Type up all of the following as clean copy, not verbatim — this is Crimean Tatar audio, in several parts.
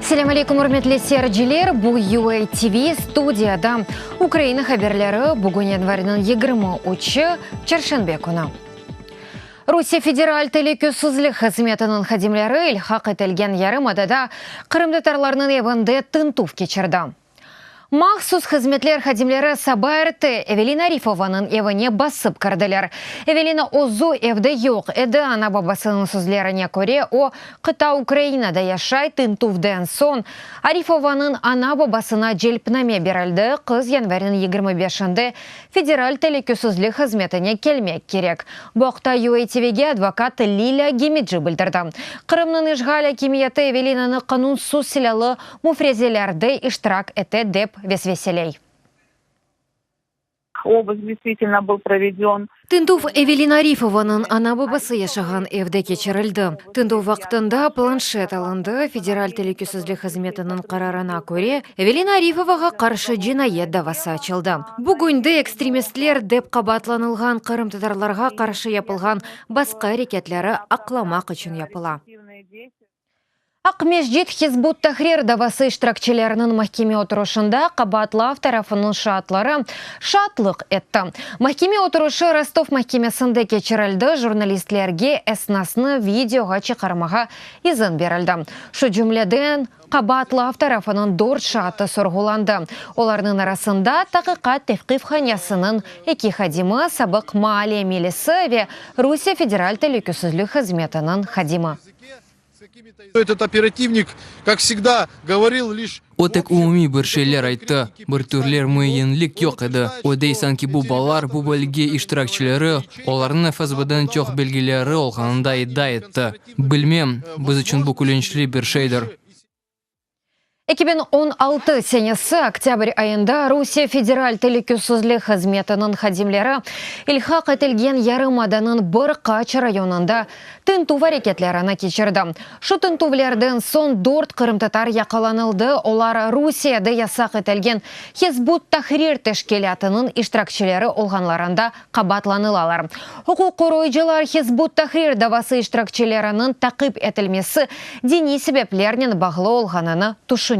Selâm aleykum, ürmetli seyirciler! Bu UA TV studiyada Ukraina haberleri, bugün yanvarniñ 23-i, çarşenbe künü. Rusiye Federal telükesizlik hızmetiniñ hadimleri ilhaq etilgen yarımadada qırımtatarlarnıñ evinde tintüv keçirdi. Mahsus hızmetler hadimleri saba erte Evelina Arifovanıñ evine basıp kirdiler. Evelina özü evde yoq edi, ana-babasınıñ sözlerine köre, o, qıta Ukrainada yaşay. Tintüvden soñ Arifovanıñ ana-babasına celpname berildi, qız yanvarniñ 25-inde Federal telükesizlik hızmetine kelmek kerek. Bu aqta UATVge advokat Lilâ Gemeci bildirdi. Qırımnıñ işğal akimiyeti Evelinanı qanunsız silâlı müfrezelerde iştirak ete dep vesveseley. Obısk deystvitelno byl provedön. Tintüv Evelina Arifovanıñ ana-babası yaşağan evde keçirildi. Tintüv vaqtında planşet alındı, Federal telükesizlik hızmetiniñ qararına köre, Evelina Arifovağa qarşı cinayet davası açıldı. Bugünde ekstremistler dep qabaatlanılğan qırımtatarlarğa qarşı yapılğan basqı areketleri aqlamaq içün yapıla. Aqmescit Hizb ut-Tahrir davası iştirakçileriniñ mahkeme oturışında qabaatlav tarafınıñ şaatları şaatlıq etti. Mahkeme oturışı Rostov mahkemesinde keçirildi, jurnalistlerge esnasnı videoğa çıqarmağa izin berildi. Şu cümleden, qabaatlav tarafınıñ dört şaatı sorğulandı, olarnıñ arasında taqiqat tevqifhanesiniñ eki hadimi, sabıq maale milisi ve Rusiye Federal telükesizlik hızmetiniñ hadimi. O tek umumiy bir şeyler ayttı, bir türler müeyyenlik yoq edi. O dey, sanki bu balalar, bu bölge iştirakçileri, olarnıñ FSBden çoq bilgileri olğanında iddia etti. Bilmem, biz içün bu külünçli bir şeydir. 2016 senesi oktâbr ayında Rusiye Federal telükesizlik hızmetiniñ hadimleri ilhaq etilgen yarımadanıñ bir qaç rayonında tintüv areketlerini keçirdi. Şu tintüvlerden soñ dört qırımtatar yaqalanıldı, olar Rusiyede yasaq etilgen Hizb ut-Tahrir teşkilâtınıñ iştirakçileri olğanlarında qabaatlanılalar. Uquq qoruyıcılar Hizb ut-Tahrir davası iştirakçileriniñ taqip etilmesi diniy sebeplernen bağlı olğanını tüşüneler.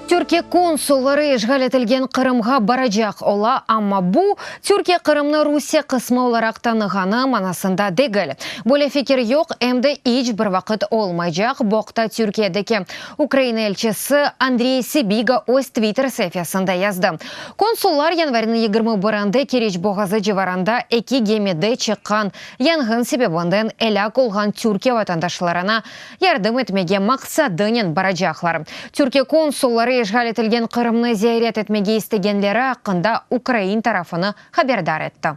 Türkiye konsulları işğal etilgen Qırımğa baracaq ola, amma bu, Türkiye Qırımnı Rusiye qısmı olaraq tanığanı manasında degil. Böyle fikir yoq, em de iç bir vaqıt olmaycaq, bu aqta Türkiyedeki Ukraina elçisi Andrey Sibiga öz Twitter saifesinde yazdı. Konsullar yanvarniñ 21-nde Keriç boğazı civarında eki gemide çıqqan yanğın sebebinden elâk olğan Türkiye vatandaşlarına yardım etmege maqsadınen baracaqlar. Türkiye konsulları işğal etilgen Qırımnı ziyaret etmege istegenleri aqqında ukrain tarafını haberdar etti.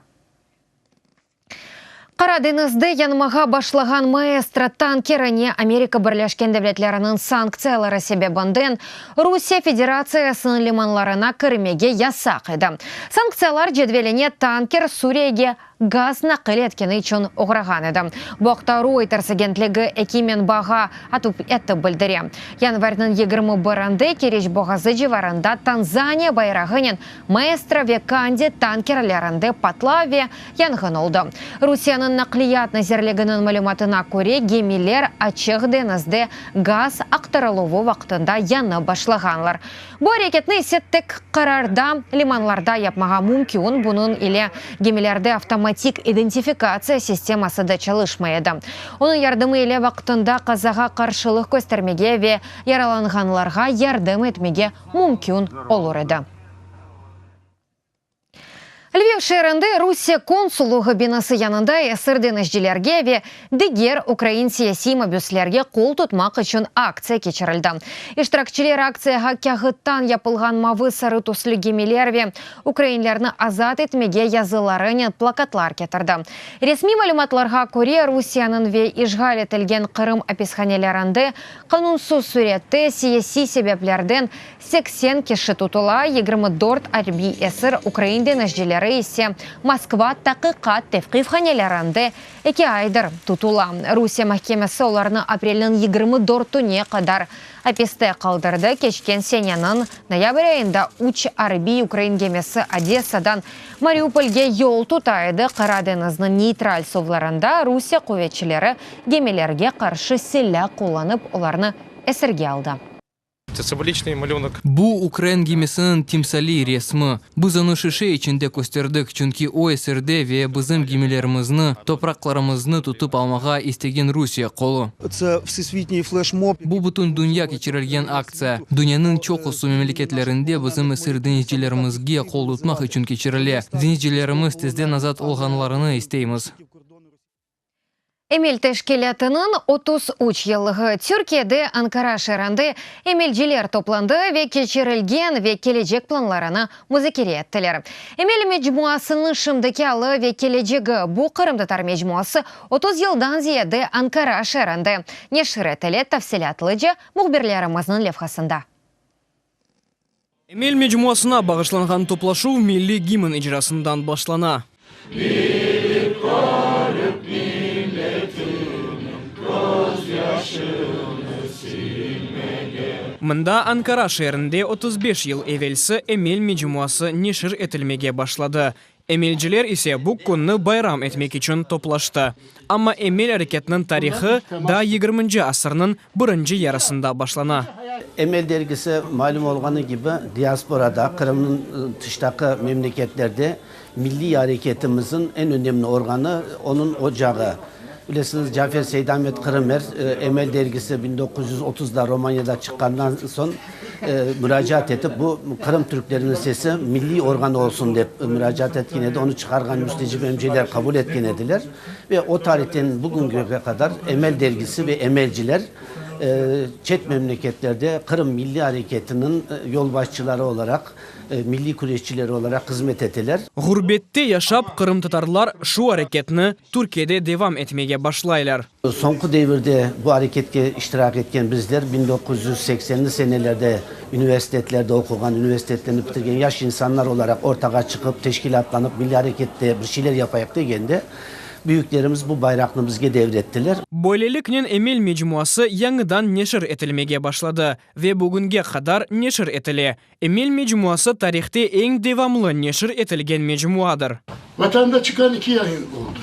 Qara deñizde yanmağa başlağan Maestro tankerine Amerika Birleşken Devletleriniñ sanktsiyaları sebebinden Rusiye Federatsiyasınıñ limanlarına kirmege yasaq edi. Sanktsiyalar cedveline tanker Suriyege gaz naqil etkeni içün oğrağan edi. Bu aqta Reuters agentligi eki menbağa atıf etip bildire. Yanvarniñ 21-nde Keriç boğazı civarında Tanzaniya bayrağınen Maestro ve Kandi tankerlerinde patlav ve yanğın oldı. Rusiyeniñ Naqliyat nazirliginiñ malümatına köre, gemiler açıq deñizde gaz aqtarıluvı vaqtında yanıp başlağanlar. Bu areketni ise tek qararda limanlarda yapmağa mümkün, bunıñ ile gemilerde avtomatik identifikatsiya sisteması da çalışmay edi. Onıñ yardımı ile vaqtında qazağa qarşılıq köstermege ve yaralanğanlarğa yardım etmege mümkün olur edi. Lviv şeerinde Rusiye konsullığı binası yanında esir deñizcilerge ve diger ukrain siyasiy mabüslerge qol tutmaq içün aktsiya keçirildi. İştirakçiler aktsiyağa kâğıttan yapılğan mavı-sarı tüslü gemiler ve ukrainlerni azat etmege yazılarınen plakatlar ketirdi. Resmiy malümatlarğa köre, Rusiyeniñ ve işğal etilgen Qırım apishanelerinde qanunsız sürette siyasiy sebeplerden 80 kişi tutula, 24 arbiy esir, ukrain deñizcileri. digerleri ise Moskva taqiqat tevqifhanelerinde eki aydır tutula. Rusiye mahkemesi olarnı aprelniñ 24-üne qadar apiste qaldırdı. Keçken seneniñ noyabr ayında üç arbiy ukrain gemisi Odessadan Mariupolge yol tuta edi. Qara deñizniñ neytral suvlarında Rusiye quvetçileri gemilerge qarşı silâ qullanıp, olarnı esirge aldı. Bu, ukrain gemisiniñ timsaliy resmi. Biz onı şişe içinde kösterdik, çünki o esirde ve bizim gemilerimizni, topraqlarımıznı tutıp almağa istegen Rusiye qolu. Bu bütün dünya keçirilgen aktsiya, dünyanıñ çoqusı memleketlerinde bizim esir deñizcilerimizge qol tutmaq içün keçirile. Deñizcilerimiz tezden azat olğanlarını isteymiz. Emel teşkilâtınıñ 33 yıllığı Türkiyede Ankara şeerinde emelciler toplandı ve keçirilgen ve kelecek planlarını muzakere ettiler. Emel mecmuasınıñ şimdiki alı ve kelecegi Bu qırımtatar mecmuası 30 yıldan ziyade Ankara şeerinde neşir etile, tafsilâtlıca mühbirlerimizniñ levhasında. Emel mecmuasına bağışlanğan toplaşuv milliy gimn icrasından başlana. Bilip körip milletiniñ közyaşını silmegen. Mında Ankara şeerinde 35 yıl evelsi Emel mecmuası neşir etilmege başladı. Emelciler ise bu künni bayram etmek içün toplaştı. Amma Emel areketiniñ tarihı daa yigirminci asırnıñ birinci yarısında başlana. Emel dergisi, malüm olğanı kibi, diasporada, Qırımnıñ tıştaki memleketlerde milliy areketimizniñ eñ önemli organı, onıñ ocağı. Bilesiñiz, Cafer Seydamet Qırımer Emel dergisi 1930da Romaniyada çıqqandan soñ muracaat etip, bu Qırım türkleriniñ sesi milliy organ olsun dep muracaat etken edi. Onı çıqarğan Müstecip emceler qabul etken ediler. Ve o tarihten bugüngege qadar Emel dergisi ve emelciler çet memleketlerde Qırım milliy areketiniñ yolbaşçıları olaraq, milliy küreşçileri olaraq hızmet eteler. Ğurbette yaşap, qırımtatarlar şu areketni Türkiyede devam etmege başlaylar. Soñki devirde bu areketke iştirak etken bizler, 1980-li senelerde üniversitetlerde oquğan, üniversitetlerni bitirgen yaş insanlar olaraq ortağa çıqıp, teşkilâtlanıp, milliy arekette bir şeyler yapayıq degende, büyüklerimiz bu bayraqnı bizge devrettiler. Böyleliknen Emel mecmuası yañıdan neşir etilmege başladı ve bugünge qadar neşir etile. Emel mecmuası tarihte eñ devamlı neşir etilgen mecmuadır. Vatanda çıqqan iki yayın oldı,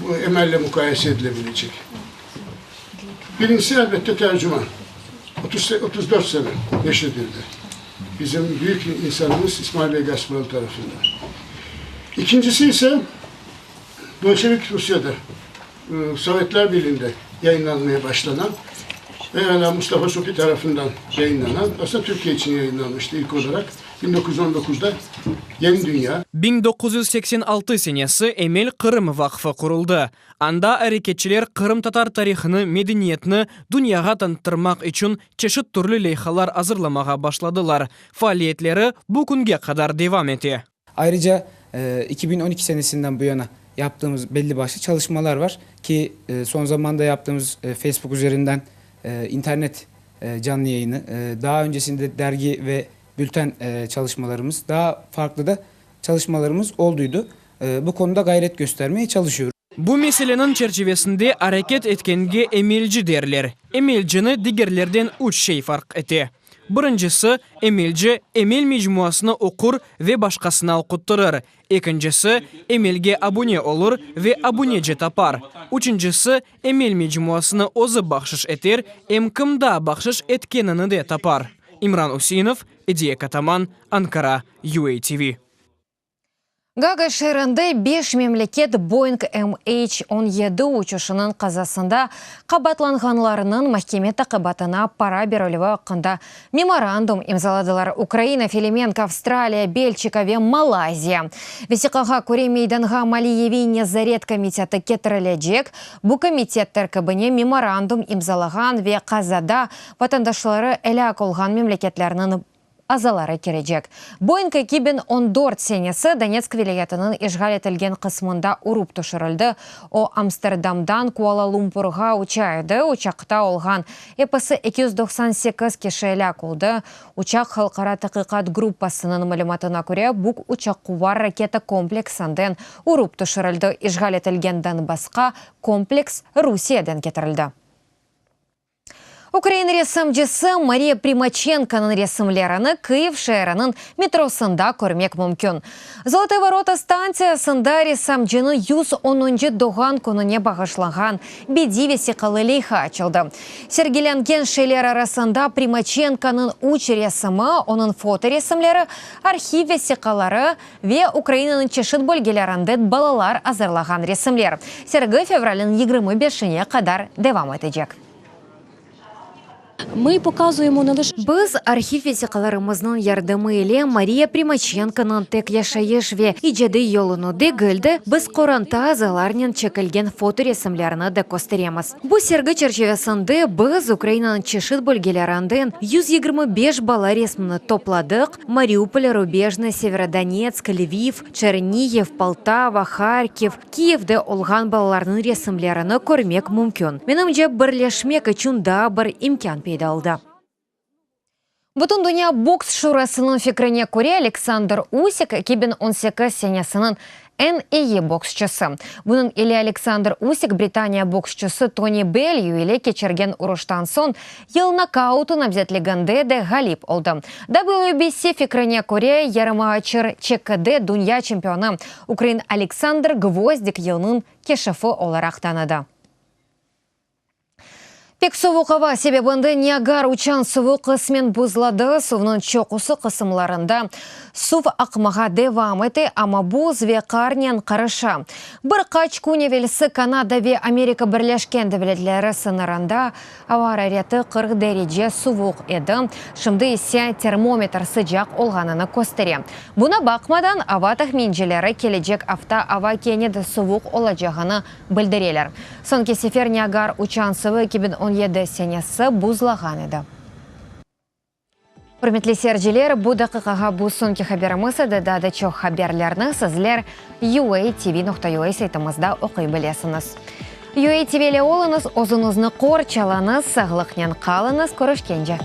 bu Emelle muqayese edilebilecek. Birincisi, elbette, Tercüman, 34 sene neşir edildi, bizim büyük insanımız İsmail bey Gaspıralı tarafından. İkincisi ise, Bolşevik Rusiyada, Sovetler Birliğinde yayınlanmaya başlanan ve alâ Mustafa Suphi tarafından yayınlanan, aslında Türkiye için yayınlanmıştı ilk olarak, 1919'da Yeni Dünya. 1986 senesi Emel Qırım Vaqfı quruldı. Anda areketçiler qırımtatar tarihını, medeniyetini dünyağa tanıttırmaq içün çeşit türlü leyhalar azırlamağa başladılar. Faaliyetleri bu künge qadar devam ete. Ayrıca 2012 senesinden bu yana yaptığımız belli başlı çalışmalar var ki, son zamanda yaptığımız Facebook üzerinden internet canlı yayını, daha öncesinde dergi ve bülten çalışmalarımız, daha farklı da çalışmalarımız olduydı. Bu konuda gayret göstermeye çalışıyoruz. Bu meseleniñ çerçivesinde areket etkenge emelci derler. Emelcini digerlerden üç şey farq ete. Birincisi, emelci Emel mecmuasını oqur ve başqasına oquttırır. Ekincisi, Emelge abune olur ve abuneci tapar. Üçüncisi, Emel mecmuasını özü bahşış eter, em kim daa bahşış etkenini de tapar. İmran Üseinov, Ediye Kataman, Ankara, UATV. Gaaga şeerinde beş memleket Boeing MH 17 uçuşınıñ qazasında qabaatlanğanlarnıñ mahkeme taqibatına para berilüvi aqqında memorandum imzaladılar, Ukraina, Felemenk, Avstraliya, Belçika ve Malayziya. Vesiqağa köre, meydanğa Maliyeviy nezaret komiteti ketirilecek, bu komitet terkibine memorandum imzalağan ve qazada vatandaşları elâk olğan memleketlerniñ. azaları kirecek. Boeing 2014 senesi Donetsk vilâyetiniñ işğal etilgen qısmında urıp tüşürildi. O, Amsterdamdan Kuala-Lumpurğa uça edi. Uçaqta olğan episi 298 kişi elâk oldı. Uçaq halqara taqiqat gruppasınıñ malümatına köre, Buk uçaqquvar raketa kompleksinden urıp tüşürildi. İşğal etilgen Donbassqa kompleks Rusiyeden ketirildi. Ukrain ressamcısı Mariya Primaçenkonıñ resimlerini Kıyiv şeeriniñ metrosında körmek mümkün. Zolotı vorota stantsiyasında ressamcınıñ 110-ncı doğğan kününe bağışlanğan bediy vesiqalı leyha açıldı. Sergilengen şeyler arasında Primaçenkonıñ üç resimi, onıñ fotoresimleri, arhiv vesiqaları ve Ukrainanıñ çeşit bölgelerinden balalar azırlağan resimler. Sergi fevralniñ 25-ine qadar devam etecek. Biz arhiv vesiqalarımıznıñ yardımı ile Mariya Primaçenkonıñ tek yaşayış ve icadiy yolunı degil de, biz qoranta azalarnen çekilgen fotoresimlerni de kösteremiz. Bu sergi çerçivesinde biz Ukrainanıñ çeşit bölgelerinden 125 bala resmini topladıq, Mariupol, Rubejne, Severodonetsk, Lviv, Çerniğiv, Poltava, Harkiv, Kiyevde olğan balalarnıñ resimlerini körmek mümkün. Menimce, birleşmek içün daa bir imkân peyda oldı. Bütündünya boks şurasınıñ fikrine köre, Aleksandr Usik 2018 senesiniñ eñ eyi boksçısı. Bunıñ ile Aleksandr Usik Britaniya boksçısı Toni Bellyu ile keçirgen uruştan soñ yıl nokautı namzetliginde de ğalip oldı. WBC fikrine köre, yarımaçır ÇKD dünya çempionı ukrain Aleksandr Gvozdik yılnıñ keşifi olaraq tanıdı. Pek suvuq ava sebebinden Niagara uçan suvu qısmen buzladı. Suvnıñ çoqusı qısımlarında suv aqmağa devam ete, amma buz ve qarnen qarışa. Bir qaç kün evelsi Kanada ve Amerika Birleşken Devletleri sıñırında ava arareti 40 derece suvuq edi, şimdi ise termometr sıcaq olğanını köstere. Buna baqmadan, ava tahmincileri kelecek afta ava kene de suvuq olacağını bildireler. Soñki sefer Niagar uçan suvı 2017 senesi buzlağan edi. Ürmetli seyirciler, bu daqiqağa bu soñki haberimiz edi. Daa da çoq haberlerni sizler UATV.UA saytımızda oquy bilesiñiz. UATV ile oluñız, özüñizni qorçalañız, sağlıqnen qalıñız, körüşkence!